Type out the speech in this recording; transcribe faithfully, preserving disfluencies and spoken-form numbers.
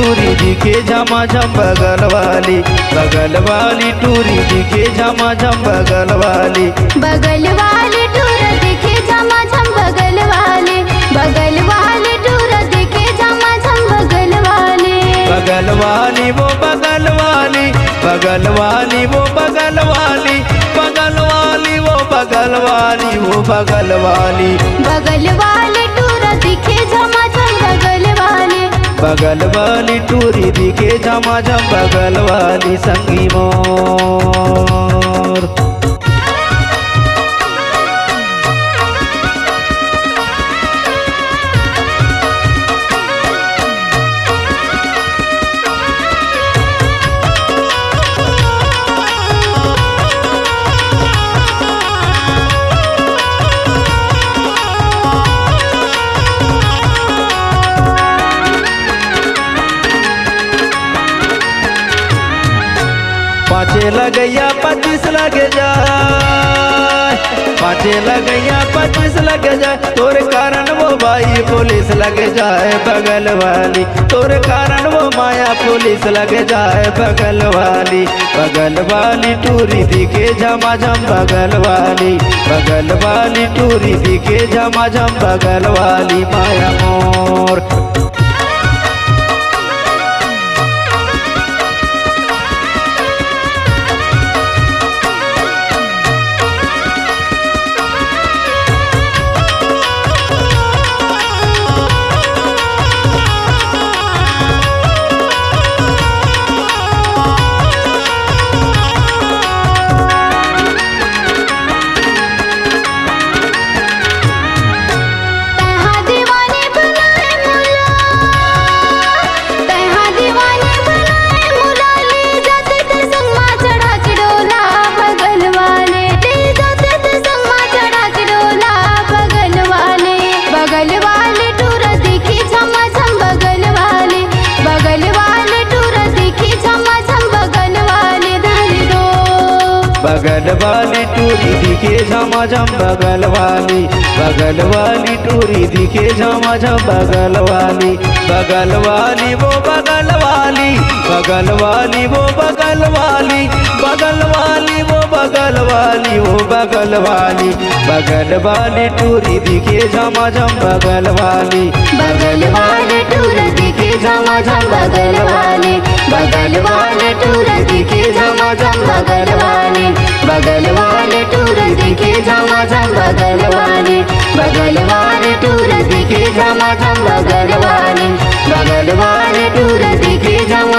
टूरी दिखे झमाझम बगल वाली, बगल वाली टूरी दिखे झमाझम बगल वाली। बगल वाली टूरी दिखे झमाझम बगल वाली, बगल वाली टूरी दिखे झमाझम बगल वाली। बगल वाली वो बगल वाली, बगल वाली वो बगल वाली, बगल वाली वो बगल वाली, वो बगल वाली। बगल वाली टूरी दिखे झमाझम बगल वाली। बगल वाली टूरी दिखे झमाझम बगल वाली संगी मोर। पाँचे लगइया पच्चीस लगे जाए, पाँचे लगइया पच्चीस लगे जाए, तोरे कारण वो भाई पुलिस लगे जाए बगल वाली, तोरे कारण वो माया पुलिस लगे जाए बगल वाली। बगल वाली टूरी दिखे झमाझम बगल वाली, बगल वाली टूरी दिखे झमाझम बगल वाली माया मोर। तैहा दीवानी बनाए मोला, तैहा दीवानी बनाए मोला, ले जाते ते संगमा चढ़ा के डोला बगल वाले, ले जाते ते संगमा चढ़ा के डोला बगल वाले। बगल वाले टूरा दिखी झमाझम बगल वाले, बगल वाले टूरा दिखी झमाझम बगल वाले धर दो। बगल वाली टूरी दिखे झमाझम बगल वाली, बगल वाली टूरी दिखे झमाझम बगल वाली। बगल वाली वो बगल वाली, बगल वाली वो बगल वाली, बगल वाली वो बगल वाली, वो बगल वाली। बगल वाली टूरी दिखे झमाझम बगल वाली। बगल वाली टूरी दिखे झमाझम बगल वाली। बगल वाली टूरी दिखे झमाझम बगल वाली। बगल वाली टूरी दिखे झमाझम बगल वाली। बगल वाली टूरी दिखे झमाझम बगल वाली। बगल वाली टूरी दिखे झमा